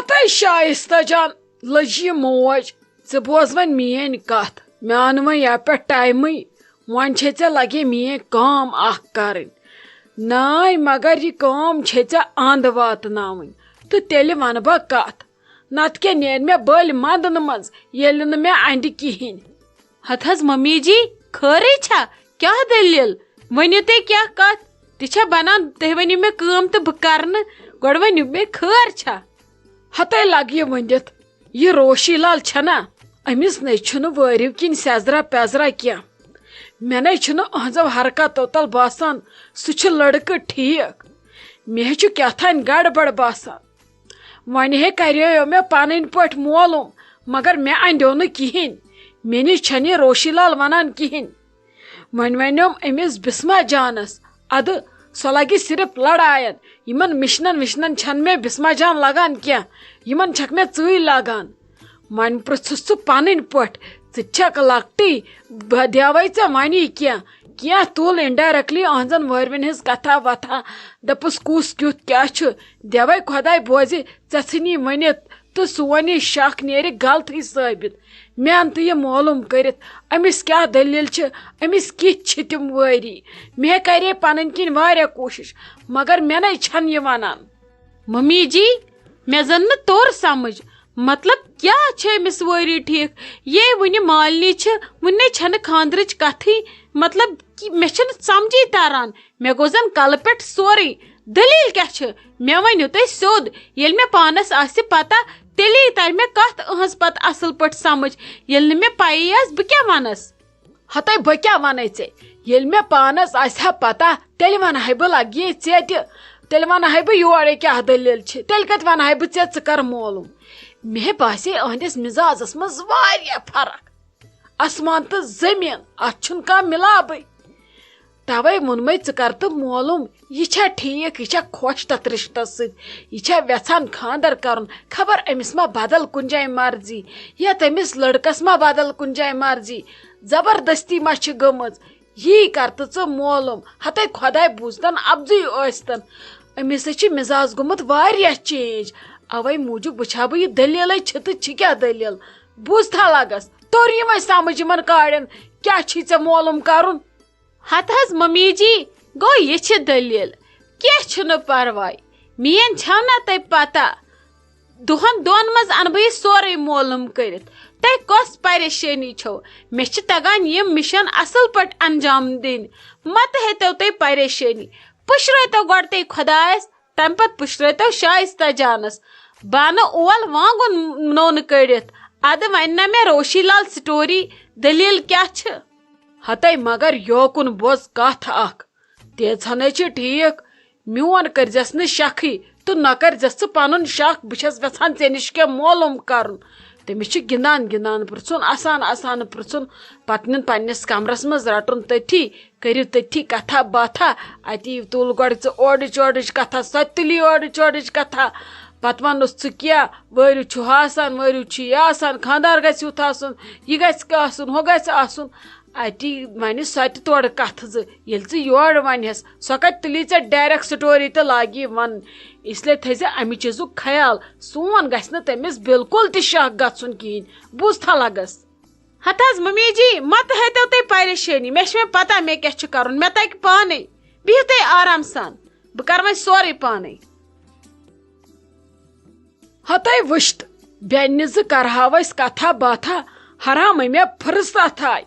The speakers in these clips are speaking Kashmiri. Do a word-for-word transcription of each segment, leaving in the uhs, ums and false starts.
تہٕ شایستہ جان، لٔج یہِ موج، ژٕ بوز وۄنۍ میٲنۍ کتھ، مےٚ آو نہٕ وۄنۍ یپہٕ پٮ۪ٹھ ٹایمٕے۔ وۄنۍ چھے ژےٚ لگے میٲنۍ کٲم اکھ کرٕنۍ۔ ناے، مگر یہِ کٲم چھے ژےٚ اند واتناوٕنۍ، تہٕ تیٚلہِ ونہٕ بہٕ کتھ۔ نتہٕ کیٛاہ نیرِ مےٚ بٔلۍ مندنہٕ منٛز، ییٚلہِ نہٕ مےٚ اندِ کِہینۍ۔ ہتہٕ حظ ممی جی، خٲرٕے چھا؟ کیٛاہ دٔلیٖل؟ ؤنِو تُہۍ کیٛاہ کتھ؟ تہِ چھا بنان، تُہۍ ؤنِو مےٚ کٲم تہٕ بہٕ کرٕ نہٕ۔ گۄڈٕ ؤنِو مےٚ، خٲر چھا؟ ہتے لگہِ یہِ ؤنِتھ، یہِ روشی لال چھنا، أمِس نے چھُنہٕ وٲرِو کِنۍ سیزرا پیزرا کینٛہہ۔ مےٚ نے چھُنہٕ أہنٛزو حرکتو تل باسان سُہ چھُ لڑکہٕ ٹھیٖک۔ مےٚ چھُ کیٛاہ تام گڑبڑ باسان۔ وۄنۍ ہے کرییو مےٚ پنٕنۍ پٲٹھۍ معلوم، مگر مےٚ اندیو نہٕ کِہینۍ۔ مےٚ نِش چھنہٕ یہِ روشی لال ونان کِہینۍ۔ وۄنۍ ونیوم أمِس بسمہ جانس، ادٕ سۄ لگہِ صرف لڑاین۔ یِمن مِشنن وِشنن چھنہٕ مےٚ بسمہ جان لگان کینٛہہ، یِمن چھکھ مےٚ ژٕے لگان۔ وۄنۍ پرٛژھُس ژٕ پنٕنۍ پٲٹھۍ، ژٕ تہِ چھکھ لۄکٹٕے، بہٕ دیوے ژےٚ وۄنی کینٛہہ۔ کینٛہہ تُل indirectly أہنٛزن وٲروِن ہٕنٛز کتھا وتھا۔ دپُس کُس کیُتھ کیٛاہ چھُ، دیوے خۄداے بوزِ، ژےٚ ژھٕنی ؤنِتھ تہٕ سون یہِ شک نیرِ غلطٕے ثٲبت۔ مےٚ اَن تہٕ یہِ معلوم کٔرِتھ، أمِس کیٛاہ دٔلیٖل چھِ، أمِس کِتھۍ چھِ تِم وٲری۔ مےٚ کرے پنٕنۍ کِنۍ واریاہ کوٗشش، مگر مےٚ نے چھَنہٕ یہِ ونان۔ ممی جی، مےٚ زن نہٕ توٚر سمجھ، مطلب کیٛاہ چھِ أمِس وٲری ٹھیٖک؟ یے وُنہِ مالنی چھِ، وُنہِ نے چھَنہٕ خانٛدرٕچ کتھٕے، مطلب کہِ مےٚ چھُنہٕ سمجھے تران۔ مےٚ گوٚو زن کلہٕ پٮ۪ٹھ سورُے۔ دٔلیٖل کیٛاہ چھِ؟ مےٚ ؤنِو تُہۍ سیوٚد۔ ییٚلہِ مےٚ پانس آسہِ پتہ، تیٚلی ترِ مےٚ کتھ أہنٛز پتہٕ اصل پٲٹھۍ سمجھ۔ ییٚلہِ نہٕ مےٚ پَیی آسہِ، بہٕ کیٛاہ ونس؟ ہتے بہٕ کیٛاہ ونَے ژےٚ؟ ییٚلہِ مےٚ پانس آسہِ ہا پتہ، تیٚلہِ ونہٕ ہاے بہٕ لگیے ژےٚ تہِ۔ تیٚلہِ ونہٕ ہاے بہٕ یورے کیٛاہ دٔلیٖل چھِ۔ تیٚلہِ کتہِ ونہٕ ہاے بہٕ ژےٚ ژٕ کر معلوم؟ مےٚ باسے أہنٛدِس مزازس منٛز واریاہ فرق۔ آسمان تہٕ زٔمیٖن، اتھ چھُنہٕ کانٛہہ مِلابٕے۔ توے ووٚنمے ژٕ کر تہٕ معلوم، یہِ چھا ٹھیٖک، یہِ چھا خۄش تتھ رشتس سۭتۍ، یہِ چھا یژھان خاندر کرُن، خبر أمِس ما بدل کُنہِ جایہِ مرضی، یا تٔمِس لڑکس ما بدل کُنہِ جایہِ مرضی، زبردستی ما چھِ گٔمٕژ۔ یی کر تہٕ ژٕ معلوم، ہتے خۄداے بوٗزتن اپزُے ٲسۍتن۔ أمِس ہے چھِ مزاز گوٚمُت واریاہ change، اوے موٗجوٗب وٕچھِ ہا بہٕ یہِ دٔلیٖلے چھِ تہٕ چھِ کیٛاہ دٔلیٖل۔ بوٗزتھا لگس، توٚر یہِ وۄنۍ سمجھ یِمن کاڑٮ۪ن کیٛاہ چھُے ژےٚ معلوم کرُن؟ ہتہٕ حظ ممی جی، گوٚو یہِ چھِ دٔلیٖل۔ کینٛہہ چھُنہٕ پرواے، میٛٲنۍ چھَو نا تۄہہِ پتہ، دۄہن دۄن منٛز انہٕ بہٕ یہِ سورُے معلوم کٔرِتھ۔ تۄہہِ کۄس پریشٲنی چھو؟ مےٚ چھِ تگان یِم مِشن اصل پٲٹھۍ انجام دِنۍ۔ مہ تہٕ ہیٚتو تُہۍ پریشٲنی، پُشرٲوتو گۄڈٕ تُہۍ خۄدایس، تمہِ پتہٕ پُشرٲوتو شایستہ جانس۔ بہٕ انہٕ اول وانگُن نوٚن کٔڑِتھ۔ ادٕ ونہِ نہ مےٚ روشی لال story، دٔلیٖل کیٛاہ چھِ؟ ہتے مگر یوکُن بوز کتھ اکھ۔ تیژھن ہے چھِ ٹھیٖک، میون کٔرزٮ۪س نہٕ شکھٕے تہٕ نہ کٔرزٮ۪س ژٕ پنُن شک۔ بہٕ چھَس یژھان ژےٚ نِش کینٛہہ معلوم کرُن۔ تٔمِس چھُ گِنٛدان گِنٛدان پرٛژھُن، اسان اسان پرٛژھُن، پتہٕ نیُن پننِس کمرس منٛز رٹُن تٔتھی۔ کٔرِو تٔتھی کتھا باتھا۔ اتی تُل گۄڈٕ ژٕ اورٕچ یورٕچ کتھا، سۄ تہِ تُلی اورٕچ یورٕچ کتھا۔ پتہٕ ونُس ژٕ کیٛاہ، وٲرِو چھُ آسان، وٲرِو چھُ یہِ آسان، خانٛدار گژھِ یُتھ آسُن، یہِ گژھِ آسُن، ہُہ گژھِ آسُن۔ اتی ونہِ سۄ تہِ تورٕ کتھٕ زٕ۔ ییٚلہِ ژٕ یورٕ ونہس، سۄ کتہِ تُلی ژےٚ direct story تہٕ لاگی ونٕنۍ۔ اس لیے تھٲیزِ امہِ چیٖزُک خیال، سون گژھِ نہٕ تٔمِس بالکل تہِ شک گژھُن کِہینۍ۔ بوٗزتھا لگس؟ ہتہٕ حظ ممی جی، مہ تہٕ ہیٚتو تُہۍ پریشٲنی، مےٚ چھِ وۄنۍ پتہ مےٚ کیٛاہ چھُ کرُن، مےٚ تگہِ پانے۔ بِہِو تُہۍ آرام سان، بہٕ کرٕ وۄنۍ سورُے پانے۔ ہتے وٕچھتہٕ، بیٚنہِ زٕ کرہاو أسۍ کتھا باتھا، حرامے مےٚ فرصت آے،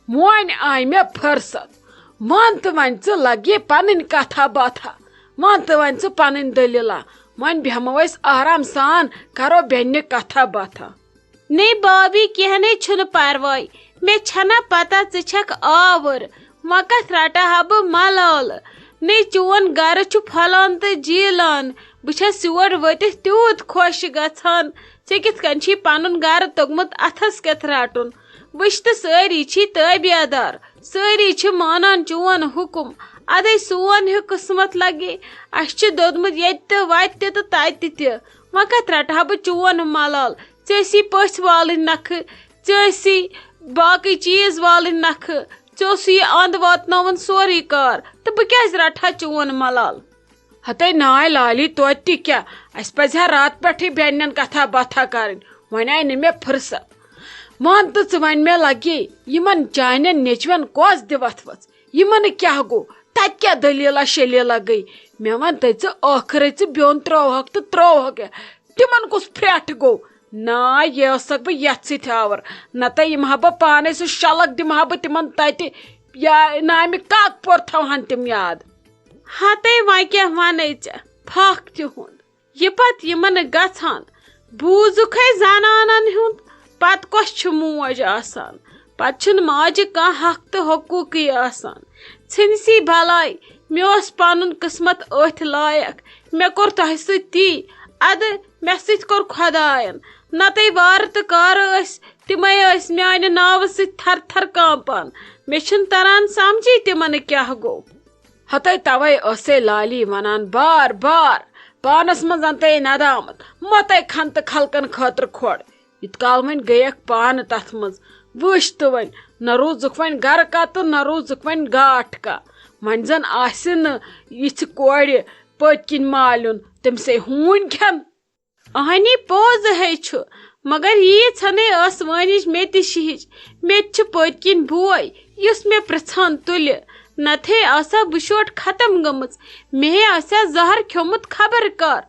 وۄنۍ آے مےٚ فرصت۔ مان تہٕ وۄنۍ ژٕ لگے پنٕنۍ کتھا باتھا، مان تہٕ وۄنۍ ژٕ پنٕنۍ دٔلیٖلہ، وۄنۍ بیٚہمو أسۍ آرام سان، کرو بیٚنہِ کتھا باتھا۔ نے بابی، کینٛہہ نے چھُنہٕ پرواے، مےٚ چھَنا پتہ ژٕ چھَکھ آوُر، وۄنۍ کتھ رٹہٕ ہا بہٕ ملالہٕ؟ نے چون گرٕ چھُ پھۄلان تہٕ جیٖلان، بہٕ چھَس یور وٲتِتھ تیوٗت خۄش گژھان، ژےٚ کِتھ کٔنۍ چھی پنُن گرٕ توٚگمُت اتھس کٮ۪تھ رٹُن؟ وٕچھ تہٕ سٲری چھی تٲبیادار، سٲری چھِ مانان چون حُکُم، ادے سون ہیوٗ قٕسمت لگے، اسہِ چھُ دوٚدمُت ییٚتہِ تہِ وتہِ تہِ تہٕ تتہِ تہِ، وۄنۍ کتھ رٹہٕ ہا بہٕ چون ملال؟ ژےٚ ٲسی پٔژھۍ والٕنۍ نکھٕ، ژےٚ ٲسی باقٕے چیٖز والٕنۍ نکھٕ، ژےٚ اوسُے یہِ اند واتناوُن سورُے کار، تہٕ بہٕ کیازِ رٹہٕ ہا چون ملال؟ ہتے ناے لالی، توتہِ تہِ کیٛاہ، اَسہِ پَزِ ہا راتہٕ پٮ۪ٹھٕے بیٚنٮ۪ن کَتھا باتھا کَرٕنۍ۔ وۄنۍ آیہِ نہٕ مےٚ فرصت۔ وَن تہٕ ژٕ، وۄنۍ مےٚ لَگے یِمَن چانٮ۪ن نیٚچوٮ۪ن کۄس دِوَتھ ؤژھ؟ یِمَن کیٛاہ گوٚو؟ تَتہِ کیٛاہ دٔلیٖلہ شٔلیٖلہ گٔے؟ مےٚ وَن تہٕ ژٕ، ٲخرَے ژٕ بیوٚن ترٛووہَکھ تہٕ ترٛووہَکھ کیٛاہ؟ تِمَن کُس پھرٛٹھ گوٚو؟ نا، یہِ ٲسَکھ بہٕ یَتھ سۭتۍ آوُر۔ نَتہٕ یِمہٕ ہا بہٕ پانَے سُہ شَلَک، دِمہٕ ہا بہٕ تِمَن تَتہِ۔ یا نامہِ کاک پور تھاوہَن تِم یاد۔ ہتے وۄنۍ کیٛاہ وَنے ژےٚ، پھکھ تِہُنٛد۔ یہِ پتہٕ یِمن گژھان بوٗزُکھے زنانن ہُنٛد، پتہٕ کۄس چھِ موج آسان؟ پتہٕ چھُنہٕ ماجہِ کانٛہہ حق تہٕ حقوٗقٕے آسان۔ ژھٕنسی بلاے، مےٚ اوس پنُن قٕسمت أتھۍ لایق، مےٚ کوٚر تۄہہِ سۭتۍ تی، ادٕ مےٚ سۭتۍ کوٚر خۄداین۔ نتہٕ وارٕ تہٕ کارٕ ٲسۍ، تِمے ٲسۍ میانہِ ناوٕ سۭتۍ تھر تھر کانپان۔ مےٚ چھُنہٕ تران سمجھی تِمن کیٛاہ گوٚو۔ ہتے توے ٲسے لالی ونان بار بار، پانس منٛز انتے ندامت، متے کھن تہٕ خلقن خٲطرٕ کھۄڑ۔ یِتھ کال وۄنۍ گٔیکھ پانہٕ تتھ منٛز، وٕچھ تہٕ وۄنۍ نہ روٗزُکھ وۄنۍ گرٕ کا تہٕ نہ روٗزُکھ وۄنۍ گاٹھ کا۔ وۄنۍ زن آسہِ نہٕ یِژھِ کورِ پٔتۍ کِنۍ مالیُن، تٔمۍ سے ہوٗنۍ کھٮ۪ن۔ اہنی پوز ہے چھُ، مگر ییٖژ ہنے ٲسوٲنِج مےٚ تہِ شِہِج۔ مےٚ تہِ چھُ پٔتۍ کِنۍ بوے، یُس مےٚ پرژھان تُلہِ۔ نتہٕ ہے آسہٕ ہا بہٕ شوٹ ختم گٔمٕژ، مےٚ ہے آسہِ ہا زہر کھیوٚمُت خبر کر۔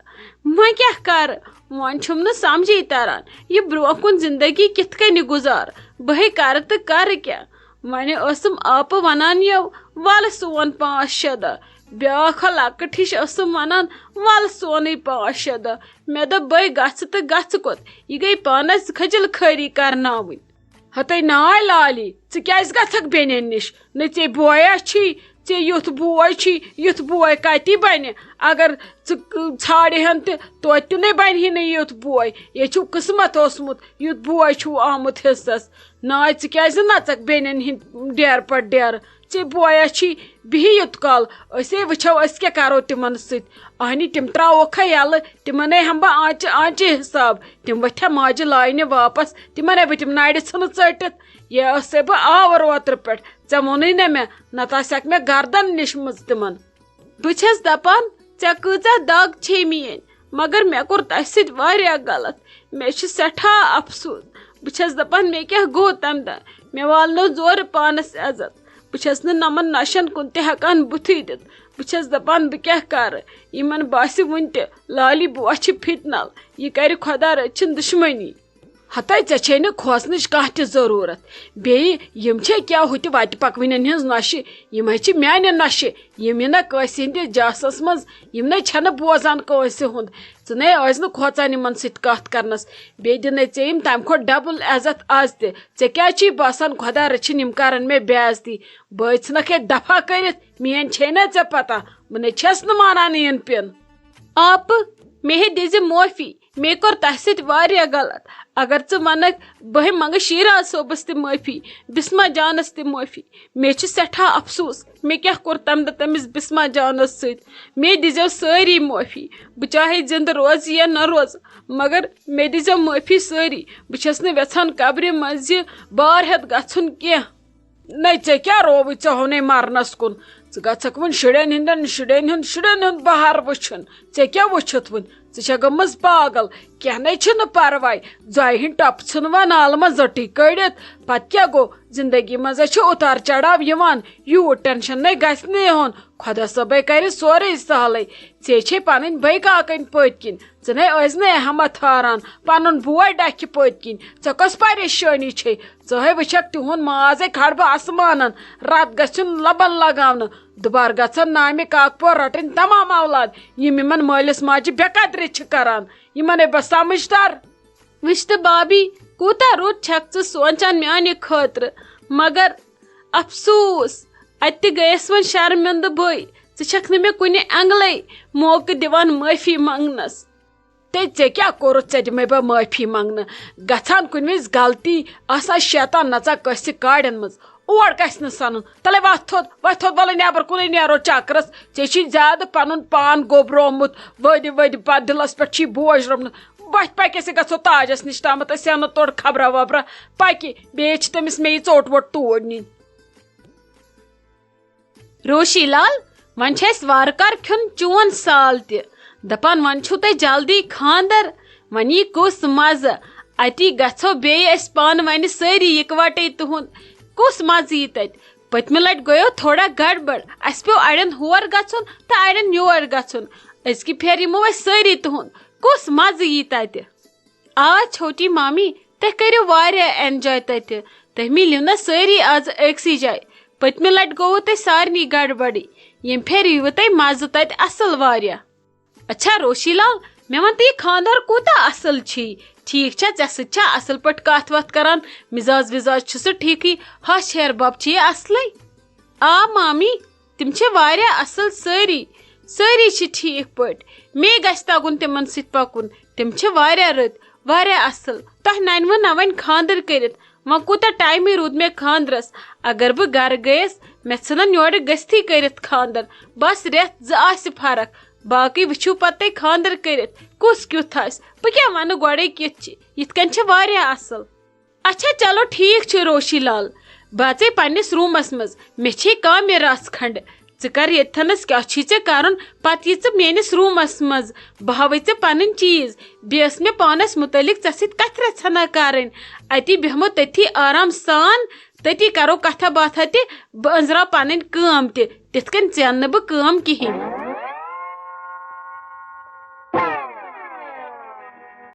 وۄنۍ کیٛاہ کرٕ؟ وۄنۍ چھُم نہٕ سمجھے تران، یہِ برونٛہہ کُن زندگی کِتھ کٔنۍ گُزار۔ بہٕ ہے کرٕ تہٕ کرٕ کیٛاہ؟ وۄنۍ ٲسٕم آپہٕ ونان یو، "ولہٕ سون پانٛژھ شےٚ دۄہ۔" بیٛاکھ ہا لۄکٕٹ ہِش ٲسٕم ونان، "ولہٕ سونُے پانٛژھ شےٚ دۄہ۔" مےٚ دوٚپ، "بٔے گژھٕ تہٕ گژھٕ کوٚت؟ یہِ گٔے پانس خٔجل خٲری کرناوٕنۍ۔" ہتے ناے لالی، ژٕ کیٛازِ گژھکھ بیٚنٮ۪ن نِش؟ نہ ژےٚ بویا چھی، ژےٚ یُتھ بوے چھی، یُتھ بوے کتی بنہِ؟ اگر ژٕ ژھانڈِ ہن تہِ، توتہِ تہِ نے بنہِ ہے نہٕ یُتھ بوے۔ یے چھُو قٕسمت اوسمُت، یُتھ بوے چھُو آمُت حصس۔ ناے، ژٕ کیٛازِ نژکھ بیٚنٮ۪ن ہٕنٛدۍ ڈیرٕ پتہٕ ڈیرٕ؟ ژےٚ بویا چھی، بِہی یوت کال، أسے وٕچھو أسۍ کیٛاہ کرو تِمن سۭتۍ۔ اہنی تِم تراوکھ یلہٕ، تِمنے ہم بہٕ آنچہِ آنچہِ حساب۔ تِم وۄتھِ ماجہِ لاینہِ واپس، تِمنے بہٕ تِم نرِ ژھٕنہٕ ژٔٹِتھ۔ یہِ ٲسے بہٕ آور اوترٕ پٮ۪ٹھ، ژےٚ ووٚنُے نہ مےٚ، نتہٕ آسہِ ہاکھ مےٚ گردن نیشمٕژ تِمن۔ بہٕ چھَس دَپان، ژےٚ کۭژاہ دَگ چھے میٛٲنۍ، مگر مےٚ کوٚر تۄہہِ سۭتۍ واریاہ غلط۔ مےٚ چھُ سٮ۪ٹھاہ افسوٗس۔ بہٕ چھَس دَپان، مےٚ کیٛاہ گوٚو تَمہِ دۄہ؟ مےٚ والنٲو زورٕ پانَس عزت۔ بہٕ چھَس نہٕ نَمَن نَشَن کُن تہِ ہٮ۪کان بُتھٕے دِتھ۔ بہٕ چھَس دَپان، بہٕ کیٛاہ کَرٕ؟ یِمَن باسہِ وُنہِ تہِ لالی بوٗ چھِ فِتنَل۔ یہِ کَرِ خۄدا رٔچھِن دُشمٔنی۔ ہتے، ژےٚ چھے نہٕ کھوژنٕچ کانٛہہ تہِ ضروٗرت۔ بیٚیہِ یِم چھے کیٛاہ ہُتہِ وتہِ پکوٕنٮ۪ن ہٕنٛز نۄشہِ؟ یِم ہے چھِ میانہِ نۄشہِ۔ یِم یِنہ کٲنٛسہِ ہٕنٛدِس جاسس منٛز۔ یِم نے چھنہٕ بوزان کٲنٛسہِ ہُنٛد۔ ژٕ نے ٲسۍ نہٕ کھوژان یِمن سۭتۍ کتھ کرنس۔ بیٚیہِ دِنے ژےٚ یِم تمہِ کھۄتہٕ ڈبل عزت از تہِ۔ ژےٚ کیٛازِ چھُے باسان خۄدا رٔچھِن یِم کرن مےٚ بے عزتی؟ بہٕ ژھٕنکھ ییٚتہِ دفع کٔرِتھ۔ میٲنۍ چھے نہ ژےٚ پتہ؟ بہٕ نے چھس نہٕ مانان یِن پِن۔ آپہٕ، مےٚ ہے دِزِ معٲفی۔ مےٚ کوٚر تۄہہِ سۭتۍ واریاہ غلط۔ اگر ژٕ ونکھ، بہٕ ہے منگہٕ شیراز صٲبس تہِ معٲفی، بسمہ جانس تہِ معٲفی۔ مےٚ چھُ سٮ۪ٹھاہ افسوٗس، مےٚ کیٛاہ کوٚر تمہِ دۄہ تٔمِس بسمہ جانس سۭتۍ۔ مےٚ دِزیو سٲری معٲفی، بہٕ چاہے زندٕ روزٕ یا نہ روزٕ، مگر مےٚ دِزیو معٲفی سٲری۔ بہٕ چھس نہٕ یژھان قبرِ منٛز یہِ بار ہٮ۪تھ گژھُن کینٛہہ۔ نَے، ژےٚ کیٛاہ رووُے؟ ژےٚ ہونے مرنس کُن۔ ژٕ گژھکھ وۄنۍ شُرٮ۪ن ہٕنٛدٮ۪ن، شُرٮ۪ن ہُنٛد، شُرٮ۪ن ہُنٛد بہار وٕچھُن۔ ژےٚ کیٛاہ وٕچھُتھ وۄنۍ؟ ژٕ چھےٚ گٔمٕژ پاگل۔ کینٛہہ نَے چھُنہٕ پرواے، زۄیہِ ہٕنٛدۍ ٹۄپہٕ ژھٕنوا نالہٕ منٛز زٔٹٕے کٔڑِتھ۔ پتہٕ کیٛاہ گوٚو؟ زندگی منٛز ہے چھُ اُتار چڑاو یِوان۔ یوٗت ٹینشن نَے گژھِ نہٕ یِہُن۔ خۄدا صٲبے کرِ سورُے سہلٕے۔ ژےٚ چھے پنٕنۍ بٔے کاکَنۍ پٔتۍ کِنۍ۔ ژٕ نے ٲسۍ نہٕ احمد تھاران، پنُن بوے ڈکھِ پٔتۍ کِنۍ۔ ژےٚ کۄس پریشٲنی چھے؟ ژٕ ہے وٕچھکھ تِہُنٛد ماز ہے کھڑبہٕ آسمانن، رت گژھُن لبن لگاونہٕ۔ دُبارٕ گژھن نامہِ کاکپور رٹٕنۍ تمام اولاد، یِم یِمن مٲلِس ماجہِ بے قدری چھِ کران۔ یِمن ہے بس سمجھ تر۔ وٕچھ تہٕ بابی، کوٗتاہ رُت چھکھ ژٕ سونچان میانہِ خٲطرٕ، مگر افسوٗس، اتہِ تہِ گٔیس وۄنۍ شرمندٕ بٕے۔ ژٕ چھکھ نہٕ مےٚ کُنہِ اینگلے موقعہٕ دِوان معٲفی منگنس۔ تہٕ ژےٚ کیٛاہ کوٚرُتھ؟ ژےٚ دِمَے بہٕ معٲفی منٛگنہٕ۔ گژھان کُنہِ وِزِ غلطی، آسان شیطان نژان کٲنٛسہِ کاڑٮ۪ن منٛز۔ اور گژھِ نہٕ سَنُن۔ تَلَے وَتھ تھوٚد، وَتھ تھوٚد، وَلَے نٮ۪بر کُنُے نیرو چکرس۔ ژےٚ چھی زیادٕ پَنُن پان گوٚبرومُت، ؤدِ ؤدِ پَتہٕ دِلَس پٮ۪ٹھ چھی بوج روٚمنہٕ۔ وَتھ پَکہِ أسۍ گژھو تاجَس نِش تامَتھ، أسۍ اَنو تورٕ خبرا وبرا۔ پَکہِ، بیٚیہِ چھِ تٔمِس مےٚ یہِ ژوٚٹ ووٚٹ توٗرۍ نِنۍ۔ روشی لال، وۄنۍ چھُ اَسہِ وارٕ کارٕ کھیوٚن چون سال تہِ۔ دَپان وۄنۍ چھُو تۄہہِ جلدی خانٛدر، وۄنۍ یی کُس مَزٕ۔ اَتی گژھو بیٚیہِ أسۍ پانہٕ وۄنۍ سٲری یِکوَٹَے تُہُنٛد۔ کُس مَزٕ یی تَتہِ؟ پٔتمہِ لَٹہِ گٔیو تھوڑا گڑبڑ، اَسہِ پیوٚو اَڑٮ۪ن ہور گژھُن تہٕ اَڑٮ۪ن یور گژھُن۔ أزکہِ پھِرِ یِمو أسۍ سٲری تُہُنٛد۔ کُس مَزٕ یی تَتہِ؟ آ چھوٹی مامی، تُہۍ کٔرِو واریاہ enjoy تَتہِ۔ تُہۍ میلیو نہ سٲری آز أکسٕے جایہِ۔ پٔتمہِ لَٹہِ گوٚوُ تۄہہِ سارنٕے گڑبڑٕے، ییٚمہِ پھِرِ ییٖوٕ تۄہہِ مَزٕ تَتہِ اَصٕل واریاہ۔ اچھا روشی لال، مےٚ وَن تہٕ، یہِ خانٛدر کوٗتاہ اَصٕل چھی؟ ٹھیٖک چھا، ژےٚ سۭتۍ چھا اَصٕل پٲٹھۍ کَتھ وَتھ کَران؟ مِزاز وِزاز چھُ سُہ ٹھیٖکٕے؟ ہَش ہِحٮ۪ر بَب چھِ یہِ اَصلٕے؟ آ مامی، تِم چھِ واریاہ اَصٕل سٲری، سٲری چھِ ٹھیٖک پٲٹھۍ۔ مے گژھِ تَگُن تِمَن سۭتۍ پَکُن۔ تِم چھِ واریاہ رٕتۍ، واریاہ اَصٕل۔ تۄہہِ نَنِوٕ نہ وۄنۍ خانٛدر کٔرِتھ؟ وۄنۍ کوٗتاہ ٹایمٕے روٗد مےٚ خانٛدرَس۔ اگر بہٕ گَرٕ گٔیَس، مےٚ ژھٕنَن یورٕ گٔژھتھٕے کٔرِتھ خانٛدر۔ بَس رٮ۪تھ زٕ آسہِ فرق، باقٕے وٕچھِو پَتہٕ تُہۍ خانٛدر کٔرِتھ کُس کیُتھ آسہِ۔ بہٕ کیٛاہ وَنہٕ گۄڈَے کِتھ چھِ، یِتھ کٔنۍ چھِ واریاہ اَصٕل۔ اچھا چلو ٹھیٖک چھُ روشی لال، بہٕ اژے پننِس روٗمس منٛز، مےٚ چھے کامہِ رژھ کھنڈ۔ ژٕ کر ییٚتھنس کیٛاہ چھُے ژےٚ کرُن، پتہٕ یہِ ژٕ میٲنِس روٗمس منٛز، بہٕ ہاوے ژےٚ پنٕنۍ چیٖز۔ بیٚیہِ ٲس مےٚ پانس مُتعلق ژےٚ سۭتۍ کتھِ رژھنا کرٕنۍ۔ اتی بیٚہمو تٔتھی آرام سان، تٔتی کرو کتھا باتھا تہِ، بہٕ أنٛزراو پنٕنۍ کٲم تہِ، تِتھ کٔنۍ ژینہٕ نہٕ بہٕ کٲم کِہینۍ۔